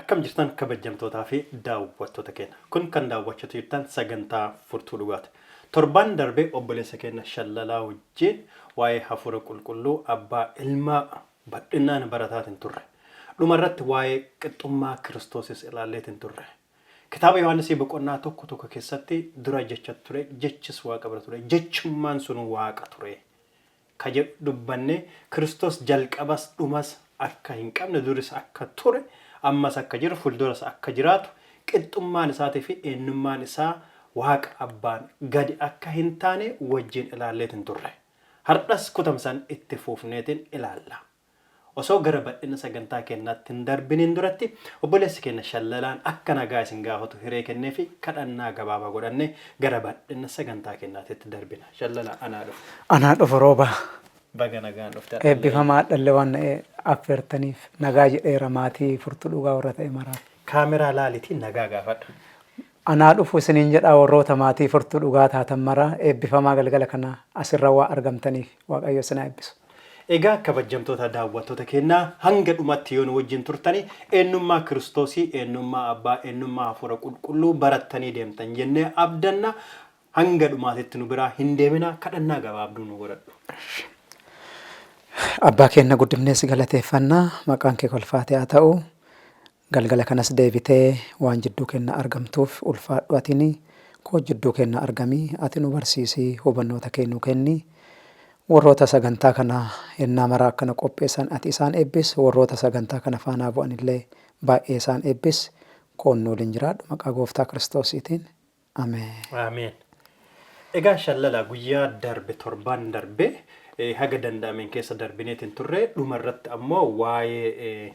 Akkam jirtan, kabajamtootaa fi daawwattoota keenya? Kun kan daawwachaa jirtan sagantaa Furtuu Dhugaati. Torbaan darbee obboleessa keenya Shallalaa wajjin waa'ee Hafuura Qulqulluu, Abbaa, Ilmaa bal'inaan barataatiin turre. Dhumarratti waa'ee qixxummaa Kiristoosis ilaalleetiin turre. Kitaaba Yohaannisii boqonnaa 1:1 keessatti, "Dura jecha ture, jechis Waaqa bira ture, jechummaan sun Waaqa ture" ka jedhu dubbannee, Kiristoos jalqabas dhumas akka hin qabne, duris akka ture, ammas akka jiru, fuulduras akka jiraatu, qixxummaan isaatii fi eenyummaan isaa Waaqa Abbaan gadi akka hin taane wajjin ilaalleetiin turre. Hardhas kutamsan itti fuufneetiin ilaalla. Osoo gara bal'ina sagantaa keennaatti hin darbiniin duratti, obboleessi keenya Shallalaan akka nagaa isin gaafatu hiree kenneefi kadhannaa gabaabaa godhannee gara bal'ina sagantaa keennaatitti darbina. Shallalaa, anaa dhufu. Anaa dhufu, Rooba. Baga nagaan dhufte hadhallee. Eebbifamaa, hadhallee waan na affeertaniif nagaa jedheera maatii Furtuu Dhugaa warra ta'e maraaf. Kaameraa laalitii nagaa gaafadhu. Anaa dhufu isiniin jedha, warroota maatii Furtuu Dhugaa taatan mara. Eebbifamaa, galgala kana asirra waa argamtaniif Waaqayyo isin haa eebbisu. Egaa kabajamtoota daawwattoota keenyaa, hanga dhumatti yoo nu wajjin turtanii eenyummaa Kiristoosii, eenyummaa Abbaa, eenyummaa Hafuura Qulqulluu barattanii deemtan jennee abdanna. Hanga dhumaatitti nu biraa hin deemina, kadhannaa gabaabduu nu godhadhu. Abbaa keenya, guddifnee si galateeffannaa, maqaan kee kolfaatee haa ta'u. Galgala kanas deebitee waan jidduu keenya argamtuuf ulfaadhu. Atini koo jidduu keenya argamii, ati nu barsiisii, hubannoota kee nu kenni. Warroota sagantaa kana hennaa maraa akkana qopheessan ati isaan eebbis, warroota sagantaa kana faanaa bu'anillee baay'ee isaan eebbis. Koon nu waliin jiraadhu, maqaa Gooftaa Kiristoosiitiin. Ameen. Ameen. Egaa Shallala, guyyaa darbe, torbaan darbe haga danda'ameen keessa darbineetiin turre. Dhuma irratti ammoo waa'ee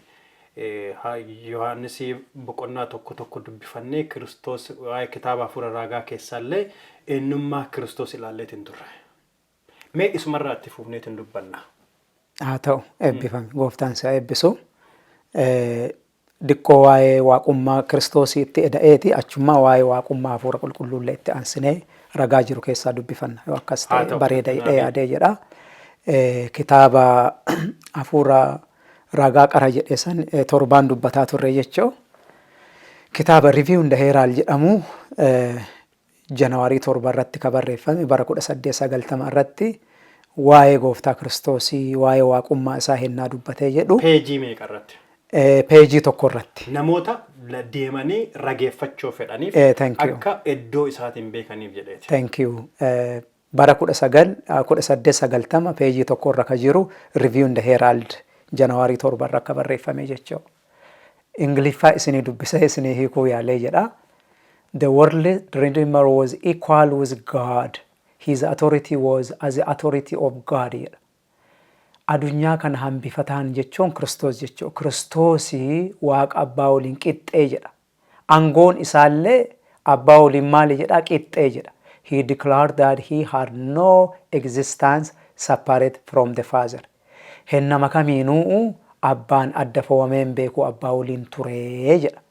Yohaannisii boqonnaa 1:1 dubbifannee, Kiristoos waa'ee kitaaba Hafuura Raagaa keessaallee eenyummaa Kiristoos ilaalleetiin turre. Mee isumarraa itti fuufneetiin dubbanna. Haa ta'u, eebbifami. Gooftaan si haa eebbisu. Diqqoo waa'ee waaqummaa Kiristoosii itti eda'eeti, achummaa waa'ee waaqummaa Hafuura Qulqulluullee itti aansinee ragaa jiru keessaa dubbifanna. Yoo akkas Haa ta'e ta'u. bareeda jedhee yaadee jedha. Kitaaba Hafuura Ragaa qara jedhe san torbaan dubbataa turre jechuu. Kitaaba Review and Herald jedhamu Janawaarii 7 irratti ka barreeffame, bara 1890 irratti, waa'ee Gooftaa Kiristoosii, waa'ee waaqummaa isaa hennaa dubbatee jedhu. Peejii meeqa irratti? Peejii 1 irratti. Namoota deemanii rageeffachuu fedhaniif Thank you. akka iddoo isaatiin beekaniif jedheeti. Thank you. Bara 19 1890 peejii 1 irra ka jiru, Review and Herald, Janawaarii 7 irra akka barreeffame jechuu. Ingiliffaa isinii dubbisee isinii hiikuu yaalee jedha. The world Redeemer was equal with God. His authority was as the authority of God jedha. Adunyaa kana hambifataan jechuun Kiristoos jechuudha. Kiristoosii Waaqa Abbaa waliin qixxee jedha. Aangoon isaallee Abbaa waliin maali jedha? Qixxee jedha. He declared that he had no existence separate from the Father. Hennama kamiinuu Abbaan adda fo'amee hin beeku, Abbaa waliin turee jedha.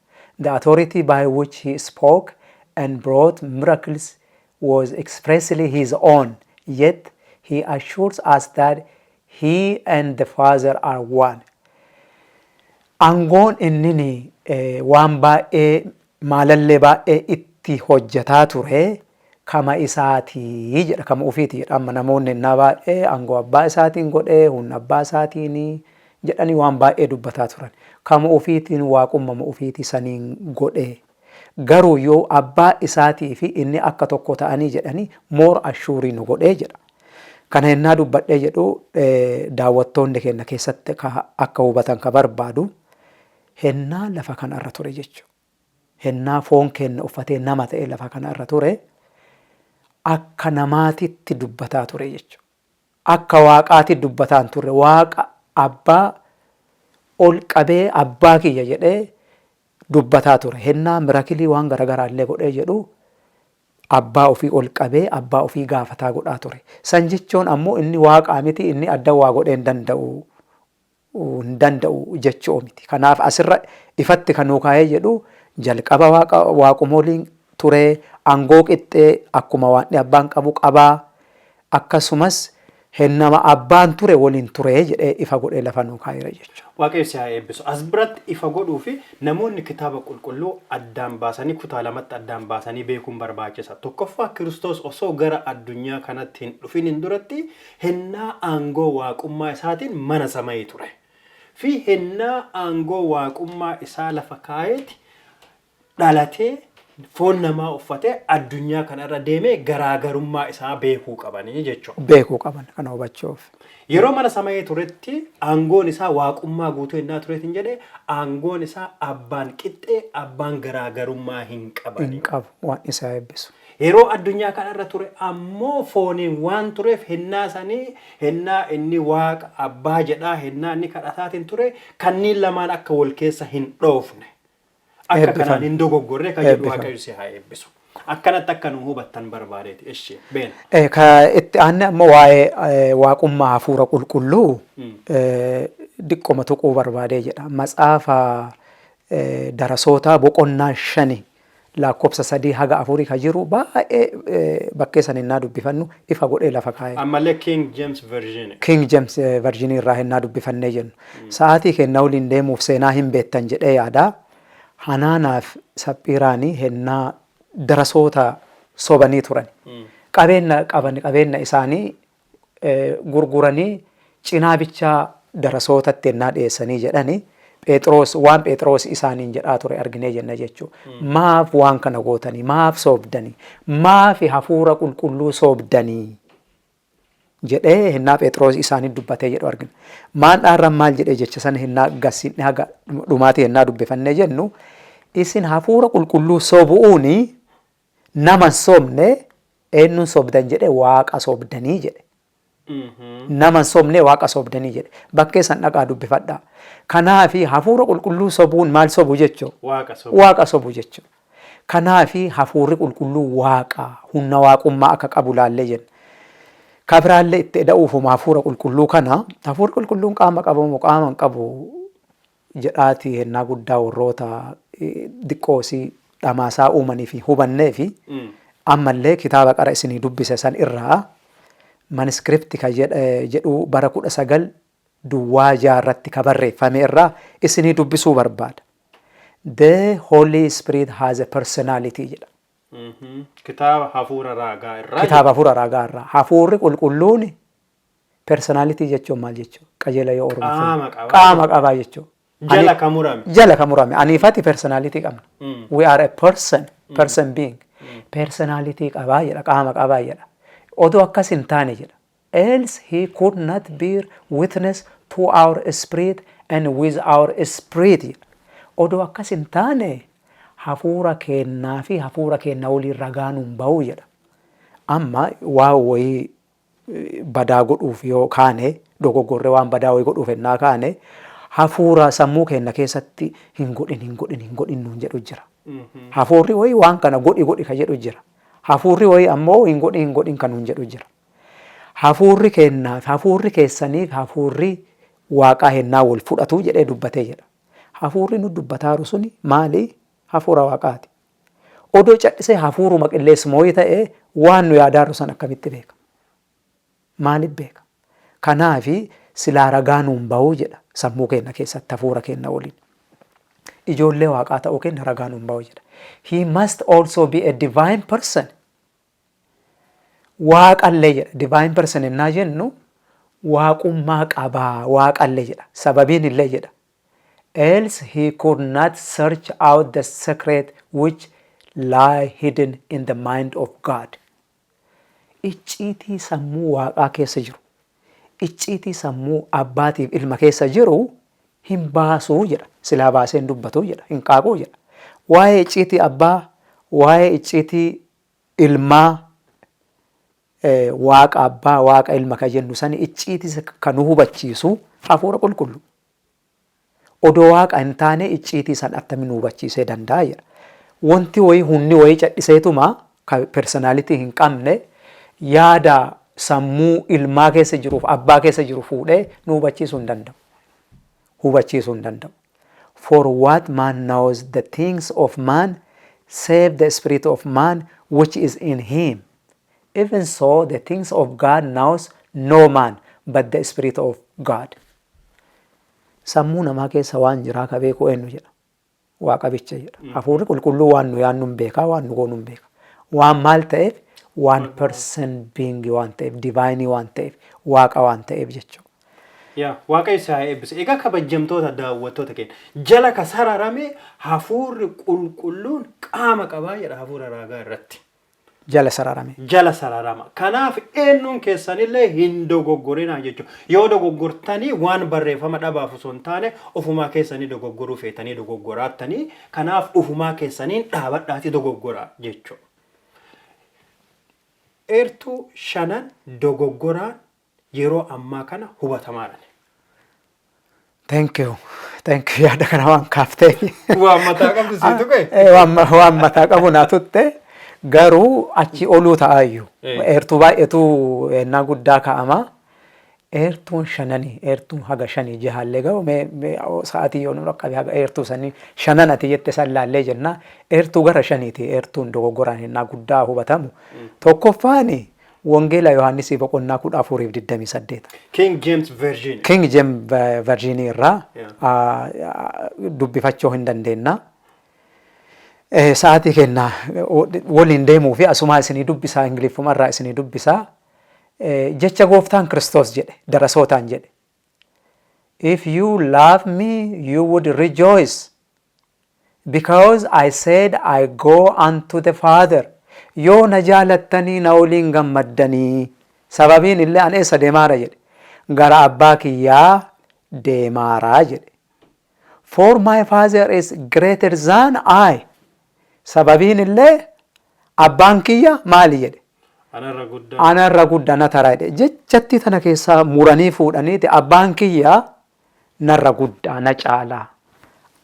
The authority by which he spoke and brought miracles was expressly his own, yet he assures us that he and the Father are one. Aangoon inni waan baay'ee, maalallee baay'ee itti hojjetaa ture kama isaatii jedha, kama ofiiti jedha. Amma namoonni innaa baay'ee aangoo abbaa isaatiin godhee, humna abbaa isaatiin jedhanii waan baay'ee dubbataa turan. Kama ofiitiin, waaqummaa ofiitii saniin godhee. Garuu yoo abbaa isaatii fi inni akka tokko ta'anii jedhanii more assure nu godhee jedha. Kana hennaa dubbadhee jedhu, daawwattoonni keenya keessatti akka hubatan ka barbaadu, hennaa lafa kanarra ture jechuudha. Hennaa foon keenya uffatee nama ta'e lafa kanarra ture, akka namaatitti dubbataa ture jechuudha. Akka Waaqaatti dubbataa hin turre. Waaqa Abbaa ol qabee "Abbaa kiyya" jedhee dubbataa ture. Hennaa miracle waan garaagaraa illee godhee jedhu, abbaa ofii ol qabee abbaa ofii gaafataa godhaa ture. San jechuun ammoo inni Waaqaa miti, inni adda waa godhee hin danda'u jechuu miti. Kanaaf asirra ifatti kan nuu kaa'ee jedhu, jalqaba Waaqa waaqumoliin ture, aangoo qixxee akkuma Waaqni Abbaan qabu qabaa, akkasumas Hennama abbaan ture waliin ture jedhee ifa godhee lafa nuu kaa'eera jechuudha. Waaqayyo si haa eebbisu. As biratti ifa godhuu fi namoonni kitaaba qulqulluu addaan baasanii, kutaa lamatti addaan baasanii beekuun barbaachisa. Tokkoffaa, Kiristoos osoo gara addunyaa kanatti hin dhufiniin duratti hennaa aangoo waaqummaa isaatiin mana samayii ture. Fi hennaa aangoo waaqummaa isaa lafa kaa'eeti dhalatee, foon namaa uffatee addunyaa kanarra deemee garaagarummaa isaa beekuu qabanii jechuudha. Beekuu qaban kana hubachuuf. Yeroo mana samayii turetti aangoon isaa waaqummaa guutuu hennaa tureetiin jedhee, aangoon isaa abbaan qixxee, abbaan garaagarummaa hin qabani. Hin qabu, waan isaa eebbisu. Yeroo addunyaa kanarra ture ammoo fooniin waan tureef, hennaa sanii hennaa inni Waaqa abbaa jedhaa, hennaa inni kadhataatiin ture, kanneen lamaan akka wal keessa hin dhoofne. Akka Eebbifame. kanaan hin dogoggorre kan jedhu. Eebbifame. Waaqayyo si haa eebbisu. Akkanatti akka nu hubattan barbaadeeti. Ishee beena. Ka itti aanne ammoo waa'ee waaqummaa hafuura qulqulluu diqqoma tuquu barbaadee jedha. Matsaafa darasootaa boqonnaa 5 lakkoofsa 3 haga 4 ka jiru baay'ee bakkee san hinnaa dubbifannu ifa godhee lafa kaa'e. Ammallee King James Version. King James Version irraa hinnaa dubbifannee jennu. Sa'aatii kenna waliin deemuuf seenaa hin beektan jedhee yaada. Hanaanaaf Saphiiraanii hennaa darasoota sobanii turan. Qabeenya qaban, qabeenya isaanii gurguranii cinaa bichaa darasootatti hennaa dhiyeessanii jedhani, Phexros waan Phexros isaaniin jedhaa ture arginee jenna jechuudha. Maaf waan kana gootanii? Maaf soobdanii? Maaf hafuura qulqulluu soobdanii? Jedhee hennaa Phexros isaanii dubbatee jedhu argina. Maan dhaarran maal jedhee jecha sana hennaa gassinne haga dhumaatii hennaa dubbifannee jennu, isin hafuura qulqulluu sobu'uuni nama hin sobne, eenyuun sobdan jedhe? Waaqa sobdanii jedhe. Nama hin sobne, Waaqa sobdanii jedhe. Bakkee san dhaqaa dubbifadhaa. Kanaafi hafuura qulqulluu sobuun maal sobu jechuu? Waaqa sobu. Waaqa sobu jechuudha. Kanaafi hafuurri qulqulluu Waaqa humna waaqummaa akka qabu laallee jenna. Kabiraallee itti eda'uufuma hafuura qulqulluu kana, hafuurri qulqulluun qaama qabamu qaama hin qabu jedhaati hennaa guddaa warroota diqqoosii dhamaasaa uumanii fi hubannee fi ammallee kitaaba qara isinii dubbise san irraa manuscript ka jedhu bara 1906 irratti ka barreeffame irraa isinii dubbisuu barbaada. "The Holy Spirit has a personality" jedha. Kitaaba hafuura raagaa irraa. Kitaaba hafuura raagaa irraa. Hafuurri qulqulluun personality jechuun maal jechuudha? Qajeela yoo Oromoo. Qaama qabaa. Qaama qabaa jechuudha. Jala ka murame. Jala ka murame. Aniifati personality qabna. We are a person, person being. Personality qabaa jedha, qaama qabaa jedha. Odoo akkas hin taane jedha. "Else he could not bear witness to our spirit and with our spirit" jedha. Odoo akkas hin taane hafuura keennaa fi hafuura keenna waliin ragaa nuun ba'uu jedha. Amma waa wayii badaa godhuuf yoo kaane, dogoggorree waan badaa wayii godhuuf ennaa kaane, hafuura sammuu keenya keessatti hin godhin, hin godhin, hin godhin nuun jedhu jira. Hafuurri wayii waan kana godhi godhi ka jedhu jira. Hafuurri wayii ammoo hin godhin, hin godhin kan nuun jedhu jira. Hafuurri keennaaf hafuurri keessaniif hafuurri Waaqaa hennaa wal fudhatu jedhee dubbatee jedha. Hafuurri nu dubbataaru suni maali? Hafuura Waaqaati. Odoo cadhisee hafuuruma qilleessuma wayii ta'e, waan nu yaadaarru san akkamitti beeka? Maaliif beeka? Kanaafi silaa ragaa nuun bahuu jedha sammuu keenya keessatti hafuura keenya waliin. Ijoollee Waaqaa ta'uu keenya ragaa nuun bahuu jedha. "He must also be a divine person." Waaqallee jedha. Divine person ennaa jennu waaqummaa qabaa, waaqallee jedha. Sababiin illee jedha. "Else he could not search out the secret which lie hidden in the mind of God." Icciitii sammuu Waaqaa keessa jiru, icciitii sammuu abbaatiif ilma keessa jiru hin baasuu jedha. Silaa baasee hin dubbatu jedha. Hin qaaquu jedha. Waa'ee icciitii abbaa, waa'ee icciitii ilmaa, Waaqa abbaa, Waaqa ilma ka jennu sani icciitii kan nu hubachiisu hafuura qulqullu. Odoo Waaqa hin taane icciitii san attamiin nu hubachiisee danda'a jedha. Wanti wayii, humni wayii cadhiseetuma ka personality hin qabne yaada sammuu ilmaa keessa jiruuf abbaa keessa jiru fuudhee nu hubachiisuu hin danda'u. Hubachiisuu hin danda'u. "For what man knows the things of man save the spirit of man which is in him? Even so the things of God knows no man." no man but the Spirit of God. Sammuu namaa keessa waan jiraa ka beeku eenyu jedha? Waaqa bicha jedha. Hafuurri qulqulluu waan nu yaannu hin beeka, waan nu goonu hin beeka. Waan maal ta'eef? Waan person being waan ta'eef, divine waan ta'eef, Waaqa waan ta'eef jechuudha. Yaa Waaqayyo si haa eebbisu. Egaa kabajamtoota daawwattoota keenya, jala ka sararame hafuurri qulqulluun qaama qabaa jedha hafuura raagaa irratti. Jala sararame. Jala sararama. Kanaaf eenyuun keessanillee hin dogoggorinaa jechuudha. Yoo dogoggortanii waan barreeffama dhabaaf osoo hin taane ofumaa keessanii dogoggoruu feetanii dogoggoraattanii, kanaaf ofumaa keessaniin dhaabadhaati dogoggoraa jechuudha. Eertuu shanan dogoggoraan yeroo ammaa kana hubatamaadha. Thank you. Thank you, yaada kana waan kaafteef. Waan mataa qabdu sii tuqe? Waan mataa qabu naa tutte, garuu achi oluu ta'aayyuu. Eertuu baay'eetu ennaa guddaa kaa'ama. Eertuun shananii, eertuun haga shanii jahaallee ga'u, mee sa'aatii yoo nu dhaqqabe haga eertuu sanii shanan ati jette san laallee jenna. Eertuu gara shaniiti eertuun dogoggoraan ennaa guddaa hubatamu. Tokkoffaani Wangeela Yohaannisii boqonnaa 14:28. King James Version. King James Version irraa dubbifachuu hin dandeenya. Sa'aatii kenna waliin deemuu fi asumaa isinii dubbisaa, Ingiliffuma irraa isinii dubbisaa. Jecha gooftaan Kiristoos jedhe darasootaan jedhe. "If you love me, you would rejoice because I said I go unto the Father." Yoo na jaalattanii na waliin gammaddanii, sababiin illee an eessa deemaara jedhe? Gara abbaa kiyyaa deemaaraa jedhe. "For my Father is greater than I." Sababiin illee abbaan kiyya maali jedhe? Anarra guddaa. Anarra guddaa, na taraa jedhe. Jechatti tana keessaa muranii fuudhaniiti abbaan kiyya narra guddaa, na caalaa.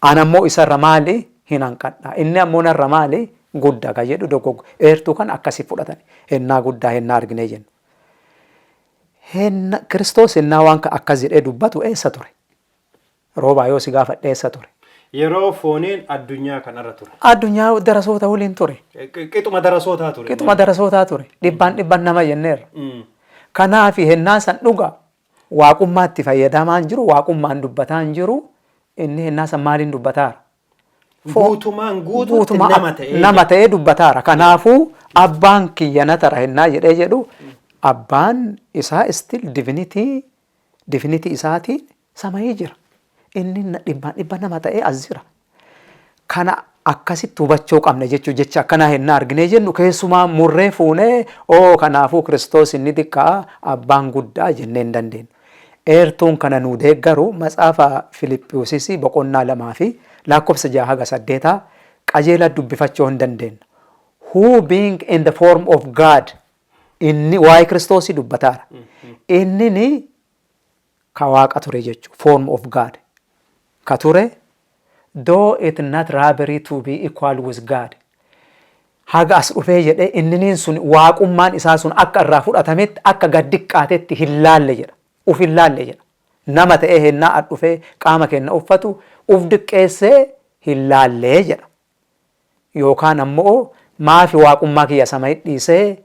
Ana ammoo isarra maali hin hanqadha. Inni ammoo narra maali guddaa ka jedhu dogoggo. Eertuu kan akkasii fudhatan hennaa guddaa hennaa arginee jennu. Henna Kiristoos hennaa waan akkas jedhee dubbatu eessa ture? Roobaa, yoo si gaafadhe, eessa ture? Yeroo fooniin addunyaa kanarra ture. Addunyaa darasoota waliin ture. Qixuma darasootaa ture. Qixuma darasootaa ture. Dhibbaan dhibban nama jenneerra. Kanaaf hennaa san dhuga waaqummaatti fayyadamaa hin jiru, waaqummaan dubbataa hin jiru, inni hennaa san maaliin dubbataara? Guutumaan guutuutti nama ta'ee. Nama ta'ee dubbataara. Kanaafuu abbaan kiyya na tara hennaa jedhee jedhu, abbaan isaa still divinity isaatiin samayii jira. Inni dhibbaan dhibba nama ta'ee as jira. Kana akkasitti hubachuu qabna jechuun, jecha akkanaa hennaa arginee jennu keessumaa murree fuunee oo kanaafuu Kiristoos inni xiqqaa, abbaan guddaa jennee hin dandeenyu. Eertuun kana nuu deeggaru matsaafa Filiphiyuusisii boqonnaa 2 fi lakkoofsa 6 haga 8 qajeela dubbifachuu hin dandeenyu. "Who being in the form of God", inni waa'ee Kiristoosii dubbataara. Inni ni ka waaqa ture jechuudha. Form of God. Ka ture, "thought it not robbery to be equal with God." Haga as dhufee jedhee inniniin sun waaqummaan isaa sun akka irraa fudhatametti, akka gad diqqaatetti hin laalle jedha. Uf hin laalle jedha. Nama ta'ee hennaa as dhufee qaama kenna uffatu uf diqqeessee hin laallee jedha. Yookaan ammoo maafi waaqummaa kiyya sama dhiisee,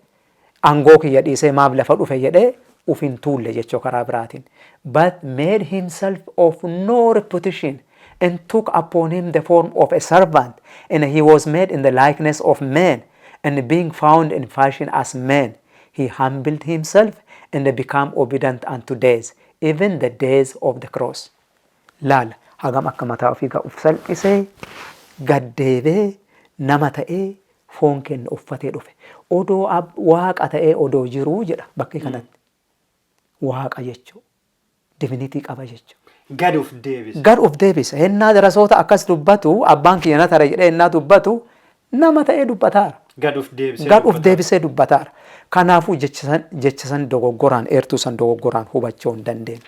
aangoo kiyya dhiisee maaf lafa dhufe jedhee uf hin tuulle jechuu karaa biraatiin. "But made himself of no reputation and took upon him the form of a servant, and he was made in the likeness of men, and being found in fashion as man, he humbled himself and became obedient unto death, even the death of the cross." Laala hagam akka mataa ofii uf salphisee gaddeebee nama ta'ee foon kenna uffatee dhufe. Odoo waaqa ta'ee odoo jiruu jedha bakkee kanatti. Waaqa jechuudha. Divinity qaba jechuudha. Gad of deebise. Gad of deebise. Hennaa darasoota akkas dubbatu, abbaan kiyya na tara jedhee hennaa dubbatu, nama ta'ee dubbataara. Gad of deebisee. Gad of deebisee dubbataara. Kanaafuu jecha san dogoggoraan, eertuu san dogoggoraan hubachuu hin dandeenyu.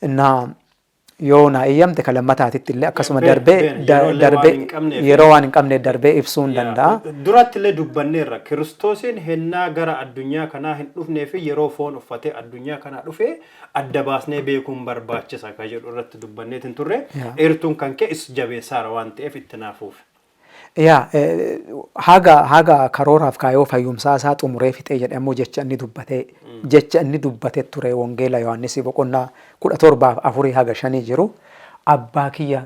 Innaa yoo na eeyyamte kan lammataatitti illee akkasuma darbee darbee yeroo waan hin qabne darbee ibsuu hin danda'a. Duratti illee dubbanneerra, Kiristoosiin hennaa gara addunyaa kanaa hin dhufnee fi yeroo foon uffatee addunyaa kanaa dhufee adda baasnee beekuun barbaachisa kan jedhu irratti dubbanneetiin turre. Eertuun kan kee is jabeessaara waan ta'eef itti naafuuf. Yaa, haga karooraaf kaayoo fayyumsaa isaa xumuree fixee jedhe ammoo jecha inni dubbate ture. Wangeela Yohaannisii boqonnaa 17:4 haga 5 jiru, "Abbaa kiyya,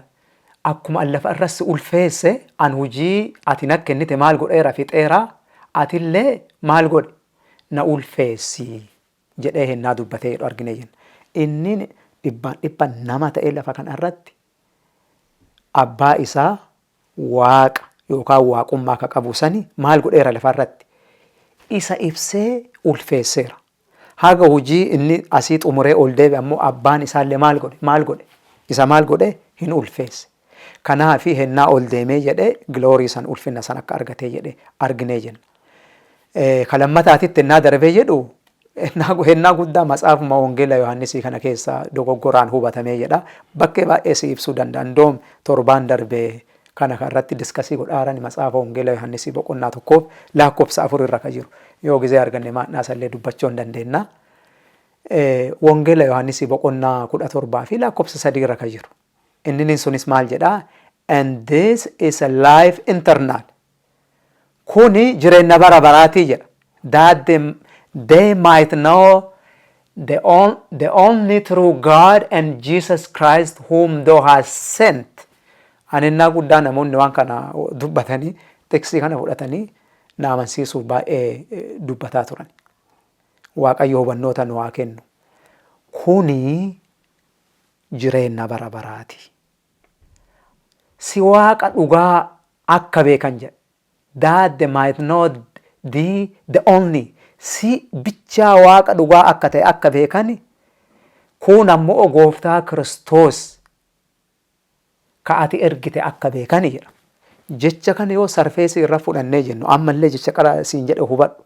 akkuma an lafa irratti ulfeesse, an hujii ati na kennite maal godheera? Fixeera. Atillee maal godhe? Na ulfeessi" jedhee hennaa dubbatee jedhu argine jenna. Inni dhibbaan dhibba nama ta'ee lafa kana irratti abbaa isaa Waaqa yookaan waaqummaa akka qabu sani maal godheera? Lafa irratti isa ibsee ulfeesseera. Haga hojii inni asii xumuree ol deebi'e ammoo abbaan isaallee maal godhe? Maal godhe? Isa maal godhe? Hin ulfeesse. Kanaafi hennaa ol deemee jedhee glory san, ulfina san akka argatee jedhe arginee jenna. Ka lammataatitti hennaa darbee jedhu hennaa guddaa matsaafuma Wangeela Yohaannisii kana keessa dogoggoraan hubatamee jedha. Bakkee baay'ee si ibsuu danda'a. Indoom torbaan darbee kana irratti discuss godhaaran matsaafa Wangeela Yohaannisii boqonnaa 1 lakkoofsa 4 irra ka jiru. Yoo gizee arganne maadhnaa isallee dubbachuu hin dandeenya. Wangeela Yohaannisii boqonnaa 17 fi lakkoofsa 3 irra ka jiru. Inni sunis maal jedhaa? "And this is a life eternal." Kuni jireenya bara baraatii jedha. "That they might know the only true God and Jesus Christ whom thou hast sent." Aninnaa guddaa namoonni waan kana dubbatanii, tekstii kana fudhatanii na amansiisuuf baay'ee dubbataa turan. Waaqayyo hubannoota nu haa kennu. Kuni jireenya bara baraati. Si Waaqa dhugaa akka beekan jedha. "That they might know thee the only." Si bichaa Waaqa dhugaa akka ta'e akka beekan, kun ammoo Gooftaa Kiristoos ka ati ergite akka beekani jedha. Jecha kana yoo surface irra fudhannee jennu, ammallee jecha qara siin jedhe hubadhu.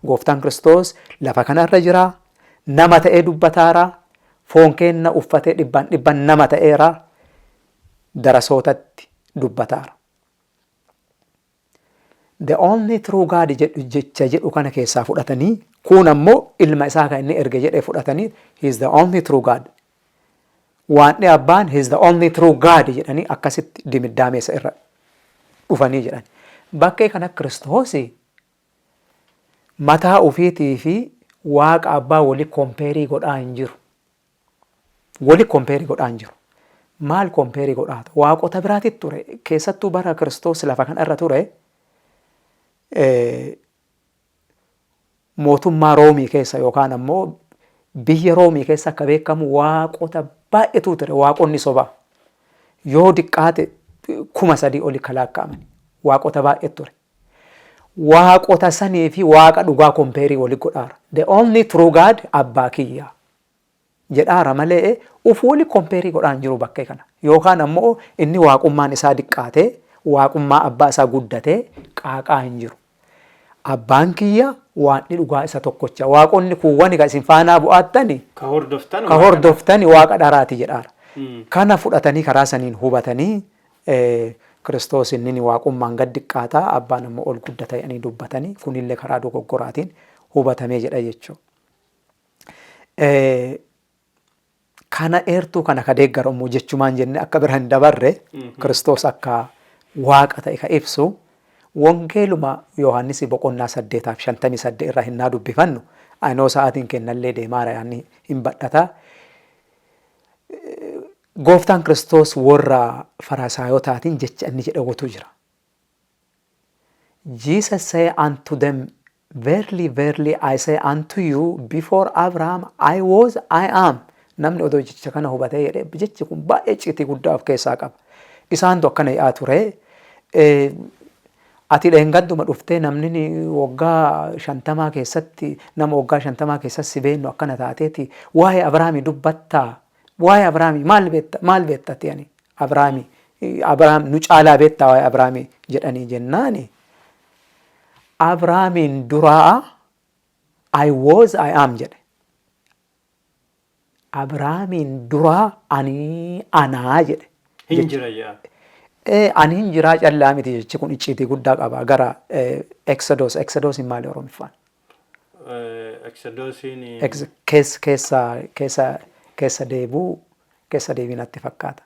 Gooftaan Kiristoos lafa kanarra jira, nama ta'ee dubbataara, foon keenna uffatee dhibbaan dhibban nama ta'eera, darasootatti dubbataara. "The only true God" jedhu, jecha jedhu kana keessaa fudhatanii, kun ammoo ilma isaa kan inni erge jedhee fudhatanii, "He is the only true God." Waanni abbaan "He is the only true God" jedhanii akkasitti dimiddaameessa irra dhufanii jedhan. Bakkee kana Kiristoos mataa ofiitii fi Waaqa abbaa wali compare godhaa hin jiru. Wali compare godhaa hin jiru. Maal compare godhaata? Waaqota biraatitti ture. Keessattuu bara Kiristoos lafa kanarra ture, mootummaa Roomii keessa yookaan ammoo biyya Roomii keessa akka beekamu waaqota baay'eetu ture. Waaqonni sobaa. Yoo diqqaate 3,000 oli kalaakka'aman. Waaqota baay'eetu ture. Waaqota sanii fi Waaqa dhugaa compare wali godhaara. "The only true God abbaa kiyyaa" jedhaara malee uf wali compare godhaa hin jiru bakkee kana. Yookaan ammoo inni waaqummaan isaa diqqaatee waaqummaa abbaa isaa guddatee qaaqaa hin jiru. Abbaan kiyya waaqni dhugaa isa tokkocha. Waaqonni kuuwwan kan isin faanaa bu'aattani Ka hordoftan. Ka hordoftani waaqa dharaati jedhaara. Kana fudhatanii karaa saniin hubatanii, Kiristoos inni waaqummaan gad diqqaataa, abbaan ammoo ol guddata jedhanii dubbatanii, kunillee karaa dogoggoraatiin hubatamee jedha jechuudha. Kana eertuu kana ka deeggaru immoo jechumaan jenne akka bira hin dabarre, Kiristoos akka Waaqa ta'e ka ibsu Wangeeluma Yohaannis boqonnaa 8:58 irraa hinnaa dubbifannu, anoo sa'aatiin kennallee deemaara, yaanni hin badhata. Gooftaan Kiristoos warra Farisaayotaatiin jecha inni jedhamutu jira. Jesus say unto them, "Verily, verily, I say unto you, before Abraham I was, I am." Namni odoo jecha kana hubatee jedhee, jechi kun baay'ee citii guddaa of keessaa qaba. Isaantu akkana jedhaa ture. Ati dheengadduma dhuftee, namni waggaa 50 keessatti, nama waggaa 50 keessatti si beennu akkana taateeti waa'ee Abrahaamii dubbattaa? Waa'ee Abrahaamii maal beekta? Maal beekta ati? Ani Abrahaamii, Abrahaam nu caalaa beektaa waa'ee Abrahaamii jedhanii jennaani. Abrahaamiin duraa "I was, I am" jedhe. Abrahaamiin duraa ani anaa jedhe. Hin jira yaa. Ani hin jiraa callaa miti, jechi kun icciitii guddaa qaba gara Exodus. Exodus maali Oromiffaan? Exodosiin Keessa deebuu, keessa deebii natti fakkaata.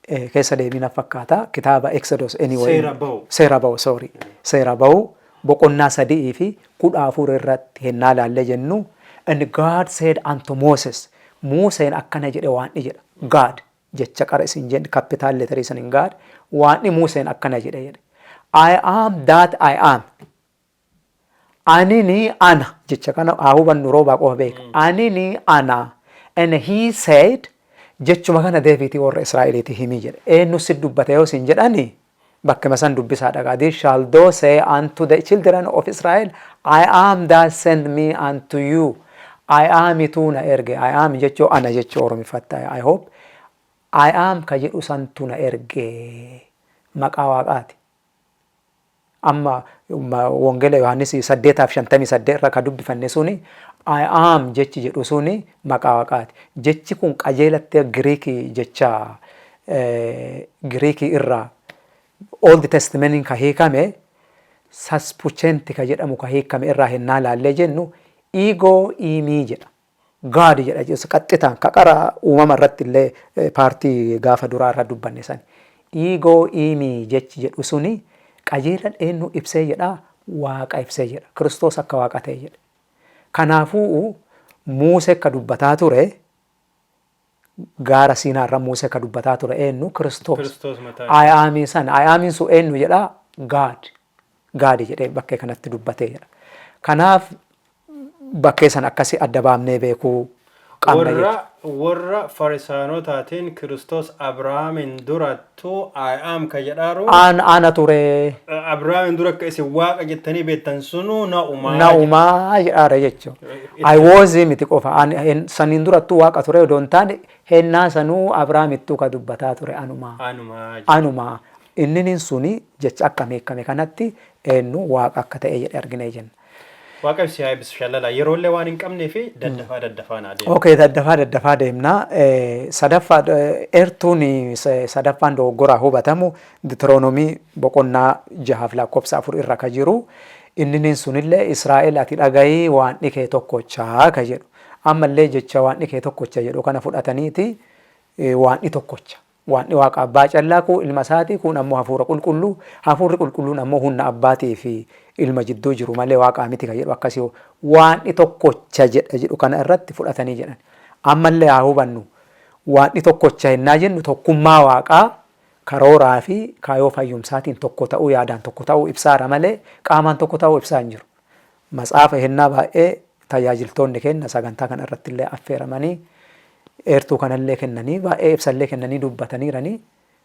Keessa deebiina fakkaata kitaaba Exodus, anyway. Seera Ba'u. Seera Ba'u, sorry. Seera Ba'u boqonnaa 3 fi 14 irratti hennaa laallee jennu, "And God said unto Moses," Museen akkana jedhe waan jedha. God jecha qara isin jenne capital letterii saniin God waan Museen akkana jedhe jedhe. "I am that I am." Anini ana jecha kana haa hubannu, roobaa qofa beeka. Anini ana. "And he said," jechuma kana deebiitii warra Israa'eliitii himii jedhe. Eenyu si dubbate yoo isin jedhani, bakkuma san dubbisaa dhagaa. "This shall thou say unto the children of Israel, I am that sent me unto you." I am itu na erge. I am jechuu ana jechuu Oromiffatta. I hope. I am ka jedhu santu na erge. Maqaa Waaqaati. Amma Wangeela Yohaannis 8:58 irra ka dubbifanne suni I am jechi jedhu suni maqaa Waaqaati. Jechi kun qajeelatti Giriikii, jecha Giriikii irraa Old Testament ka hiikame, Septuagint ka jedhamu ka hiikame irraa hennaa laallee jennu, ego eimi jedha. God jedha jechuudha qaxxitaan ka qara uumama irratti illee paartii gaafa duraa irra dubbanne sani. Ego eimi jechi jedhu suni qajeelan eenyu ibsee jedha? Waaqa ibsee jedha. Kiristoos akka Waaqa ta'e jedha. Kanaafuu Muusee akka dubbataa ture gaara Siinaa irra, Muusee akka dubbataa ture eenyu? Kiristoos. Kiristoos mataa. I amiin sana, I amiin sun eenyu jedha? God. God jedhee bakkee kanatti dubbatee jedha. Kanaaf bakkee sana akkasii adda baafnee beekuu qabna Warra jechuudha. warra Farisaanotaatiin Kiristoos Abrahaamin durattuu I am ka jedhaaru Aan ana ture. Abrahaamin dura akka isin Waaqa jettanii beektan sunuu na uumaa. Na uumaa jedhaara jechuudha. I was miti qofa. Saniin durattuu Waaqa ture odoo hin taane, hennaa sanuu Abrahaamittuu ka dubbataa ture anumaa. Anumaa. Anumaa. Inni suni jecha akka beekame kanatti eenyu Waaqa akka ta'e jedhe argine jenna. Waaqa si haa eebbisu, Shallala. Yeroollee waan hin qabnee fi daddafaa daddafaa naa deema. Okay, daddafaa daddafaa deemna. Sadaffaa, eertuun sadaffaan dogoggoraa hubatamu Deuteronomii boqonnaa 6 fi lakkoofsa 4 irra ka jiru. Inni sunillee "Israa'el, ati dhagayii, waan kee tokkochaa" ka jedhu. Ammallee jecha "waan kee tokkocha" jedhu kana fudhataniiti waan tokkocha. Waan Waaqa abbaa callaa, kun ilma isaatii, kun ammoo hafuura qulqulluu, hafuurri qulqulluun ammoo humna abbaatii fi ilma jidduu jiru malee Waaqaa miti ka jedhu, akkasii waan tokkocha jedha jedhu kana irratti fudhatanii jedhan. Ammallee haa hubannu, waan tokkocha hennaa jennu tokkummaa Waaqaa karooraa fi kaayoo fayyumsaatiin tokko ta'uu, yaadaan tokko ta'uu ibsaara malee qaamaan tokko ta'uu ibsaa hin jiru. Matsaafa hennaa baay'ee tajaajiltoonni kenna sagantaa kana irratti illee affeeramanii eertuu kanallee kennanii, baay'ee ibsallee kennanii dubbataniiranii,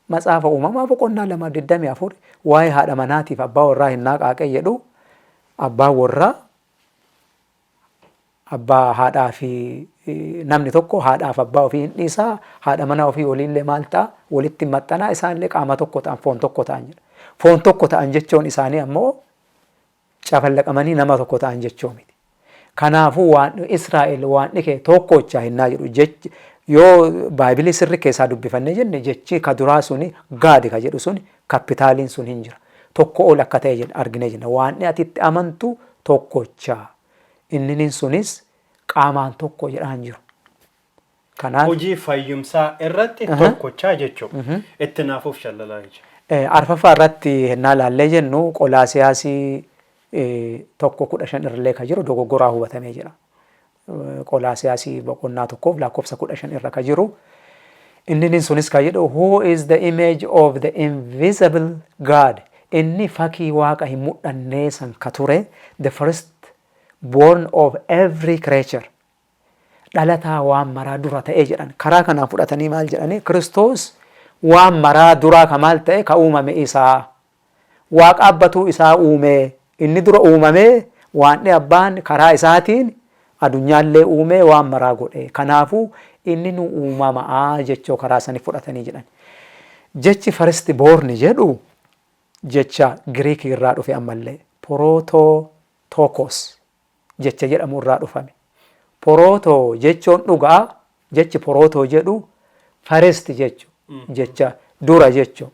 matsaafa Uumamaa boqonnaa 2:24 waa'ee haadha manaatiif abbaa warraa hinnaa qaaqee jedhu, abbaan warraa abbaa haadhaa fi namni tokko haadhaaf abbaa ofii hin dhiisaa, haadha manaa ofii waliinillee maal ta'a, walitti maxxanaa, isaanillee qaama tokko ta'an, foon tokko ta'an jedha. Foon tokko ta'an jechuun isaanii ammoo cafallaqamanii nama tokko ta'an jechuu miti. Kanaafuu waan "Israa'el, waan kee tokkocha" hinnaa jedhu, jechi yoo Baaybilii sirri keessaa dubbifannee jenne, jechi ka duraa suni God ka jedhu suni capitaliin sun hin jira. Tokko ol akka ta'e arginee jenna. Waan ati itti amantu tokkocha. Inni sunis qaamaan tokko jedhaa hin jiru. Kanaaf Hojii fayyumsaa irratti tokkochaa jechuudha. Itti naafuuf, Shallalaa jechuudha. Arfaffaa irratti hennaa laallee jennu, Qolaasiyaasii 1:15 irrallee kan jiru dogoggoraa hubatamee jira. Qolaasiyaasii boqonnaa 1 fi lakkoofsa 15 irra kan jiru. Inni sunis kan jedhu, "Who is the image of the invisible God." Inni fakii Waaqa hin mul'annee san ka ture, "the first born of every creature." Dhalataa waan maraa dura ta'ee jedhan. Karaa kanaan fudhatanii maal jedhanii? Kiristoos waan maraa duraa ka maal ta'e, ka uumame isaa. Waaqa abbatuu isaa uume. Inni dura uumamee waan abbaan karaa isaatiin addunyaallee uumee waan maraa godhe. Kanaafuu inni nu uumamaa jechoo karaa sanii fudhatanii jedhan. Jechi "first born" jedhu jecha Giriikii irraa dhufe ammallee prototokos jecha jedhamu irraa dhufame. Proto jechuun dhugaa, jechi proto jedhu first jechu, jecha dura jechu.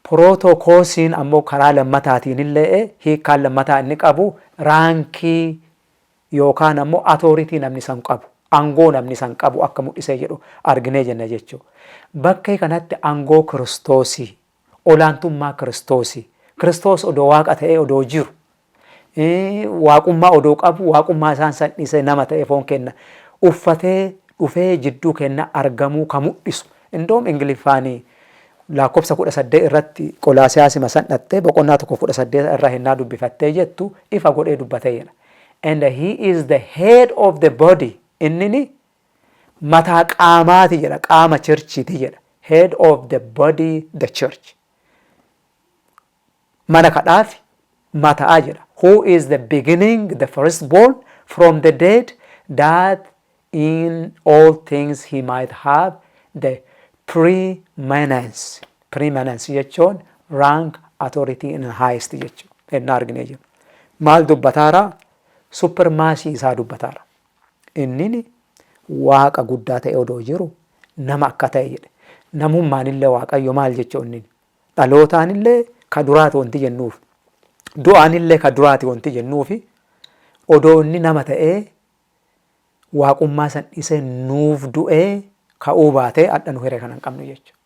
Protokosiin ammoo karaa lammataatiin illee hiikkaan lammataa inni qabu rankii yookaan ammoo authority namni san qabu. Angoo namni san qabu akka mul'isee jedhu arginee jenna jechuudha. Bakkee kanatti angoo Kiristoosii, olaantummaa Kiristoosii, Kiristoos odoo Waaqa ta'ee odoo jiru, waaqummaa odoo qabu waaqummaa isaan san dhiisee nama ta'ee foon kenna uffatee dhufee jidduu kenna argamuu ka mul'isu. Indoom Ingiliffaanii laakkobsa 18 irratti Qolaasiyaasima san dhattee boqonnaa 1 18 irra hennaa dubbifattee jettu ifa godhee dubbatee jedha. And he is the head of the body. Innini mataa qaamaati jedha, qaama churchiiti jedha. Head of the body, the church. Mana kadhaafi mataa jedha. Who is the beginning, the firstborn from the dead, that in all things he might have the preeminence. Preeminence jechuun rank, authority in highest jechuudha. Ennaa arginee jiru. Maal dubbataara? Supremacy isaa dubbataara. Innini Waaqa guddaa ta'e odoo jiru nama akka ta'e jedhe. Namummaanillee Waaqayyo maal jechuu inni? Dhalootaanillee ka duraati wanti jennuuf. Du'aanillee ka duraati wanti jennuufi odoo inni nama ta'ee waaqummaa san dhiisee nuuf du'ee ka'uu baatee adha nu hiree kana hin qabnu jechuudha.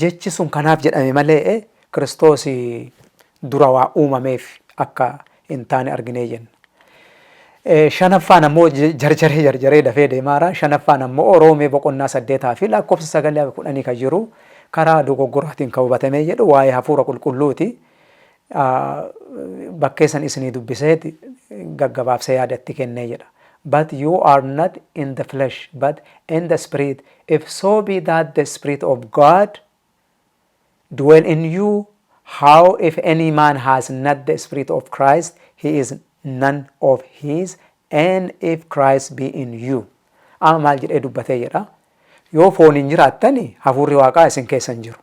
Jechi sun kanaaf jedhame malee Kiristoos dura waa uumameef akka hin taane arginee jenna. Shanaffaan ammoo jarjaree jarjaree dafee deemaara. Shanaffaan ammoo Roomee boqonnaa 8 fi lakkoofsa 9 10 kan jiru karaa dogoggoraatiin kan hubatamee jedhu waa'ee hafuura qulqulluuti. Bakkee san isinii dubbisee gaggabaabsee yaadatti kennee jedha. But you are not in the flesh, but in the spirit, if so be that the spirit of God dwell in you. How if any man has not the spirit of Christ, he is none of his, and if Christ be in you. Amma maal jedhee dubbatee jedha. Yoo fooniin jiraattani hafuurri Waaqaa isin keessa hin jiru.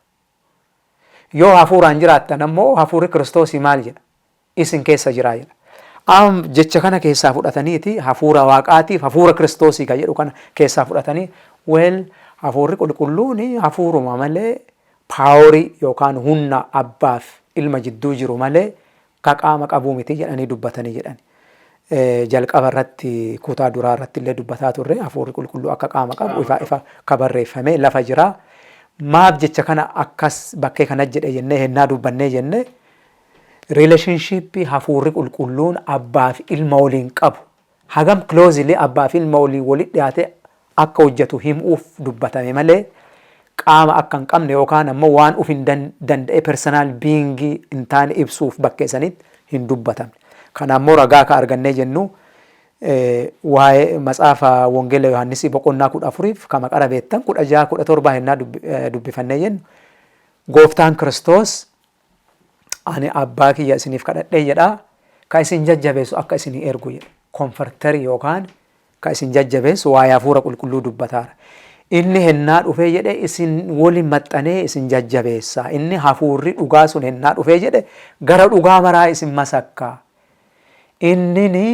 Yoo hafuuraan jiraattan ammoo hafuurri Kiristoosii maal jedha? Isin keessa jira jedha. Amma jecha kana keessaa fudhataniiti hafuura Waaqaatiif hafuura Kiristoosii kan jedhu kana keessaa fudhatanii, well, hafuurri qulqulluun hafuuruma malee power yookaan humna abbaaf ilma jidduu jiru malee ka qaama qabuu miti jedhanii dubbatanii jedhan. Jalqaba irratti kutaa duraa irratti illee dubbataa turre, hafuurri qulqulluu akka qaama qabu ifa ifa ka barreeffame lafa jira. Maaf jecha kana akkas bakkee kana jedhe jennee hennaa dubbannee jenne, relationship hafuurri qulqulluun abbaaf ilma waliin qabu hagam closely abbaaf ilma waliin walitti dhiyaate akka hojjetu himuuf dubbatame malee qaama akka hin qabne yookaan ammoo waan uf hin danda'e personal being hin taane ibsuuf bakkee sanitti hin dubbatamne. Kana ammoo ragaa ka argannee jennu waa'ee matsaafa Wangeela Yohaannisii boqonnaa 14f kama qara beektan 16 17 hennaa dubbifannee jennu, gooftaan Kiristoos ani abbaa kiyya isiniif kadhadhee jedhaa ka isin jajjabeessu akka isinii ergu jedhe. Comforter yookaan ka isin jajjabeessu waa'ee hafuura qulqulluu dubbataara. Inni hennaa dhufee jedhe isin waliin maxxanee isin jajjabeessa. Inni hafuurri dhugaa sun hennaa dhufee jedhe gara dhugaa maraa isin masakka. Inni ni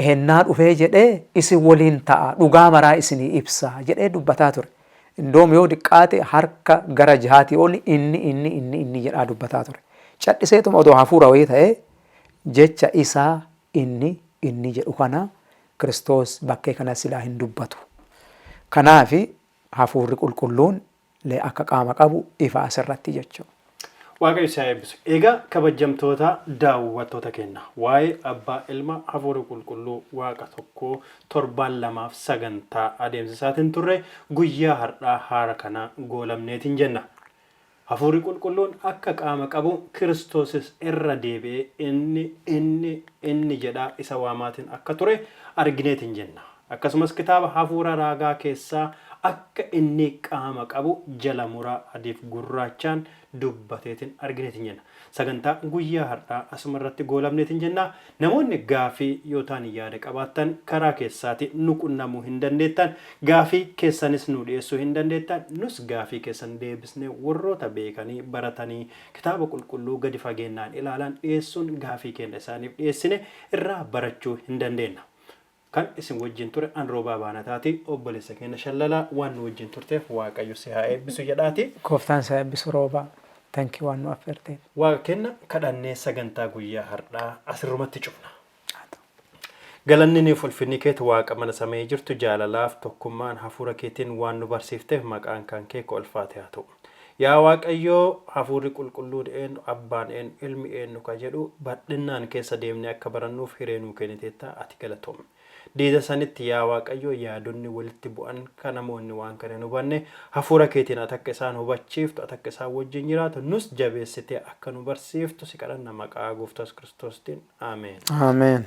hennaa dhufee jedhe isin waliin ta'a, dhugaa maraa isinii ibsa jedhee dubbataa ture. Indoom yoo diqqaate harka gara jahaatii oli inni inni inni inni jedhaa dubbataa ture. Cadhiseetuma odoo hafuura wayii ta'ee jecha isaa inni inni jedhu kana Kiristoos bakkee kana silaa hin dubbatu. Kanaafi hafuurri qulqulluun lee akka qaama qabu ifa asirratti jechuudha. Waaqayyo si haa eebbisu. Egaa kabajamtoota daawwattoota keenya, waa'ee abbaa, ilma, hafuura qulqulluu Waaqa tokkoo torbaan lamaaf sagantaa adeemsisaatiin turre guyyaa har'aa haara kana goolamneetiin jenna. Hafuurri qulqulluun akka qaama qabu, Kiristoosis irra deebi'ee inni inni inni jedhaa isa waamaatiin akka ture argineetiin jenna. Akkasumas kitaaba hafuura raagaa keessaa akka inni qaama qabu jala muraa adiif gurraachaan dubbateetiin argineetiin jenna. Sagantaa guyyaa har'aa asuma irratti goolabneetiin jenna. Namoonni gaafii yoo ta'an yaada qabaattan karaa keessaati nu qunnamuu hin dandeettan. Gaafii keessanis nu dhiyeessuu hin dandeettan. Nus gaafii keessan deebisnee warroota beekanii baratanii kitaaba qulqulluu gadi fageennaan ilaalan dhiyeessuun gaafii keenya isaaniif dhiyeessine irraa barachuu hin dandeenna. Kan isin wajjin ture an Roobaa Baanataati. Obboleessa keenya Shallalaa, waan nu wajjin turteef Waaqayyo si haa eebbisu jedhaati. Gooftaan si haa eebbisu, Roobaa. Thank you waan nu affeerteef. Waaqa kenna kadhannee sagantaa guyyaa har'aa asirrumatti cufna. Galanni fi ulfinni keeti Waaqa mana samii jirtu jaalalaaf tokkummaan hafuura keetiin waan nu barsiifteef maqaan kan kee ka ulfaate haa ta'u. Yaa Waaqayyoo, hafuurri qulqulluun eenyu, abbaan eenyu, ilmi eenyu ka jedhu bal'innaan keessa deemnee akka barannuuf hiree nuu kenniteetta, ati galatoomi. Diida sanitti yaa Waaqayyo yaadonni walitti bu'an ka namoonni waan kana hin hubanne hafuura keetiin ati akka isaan hubachiiftu, ati akka isaan wajjin jiraatu, nus jabeessitee akka nu barsiiftu si kadhanna maqaa Gooftaa Yesuus Kiristoostiin. Ameen. Ameen.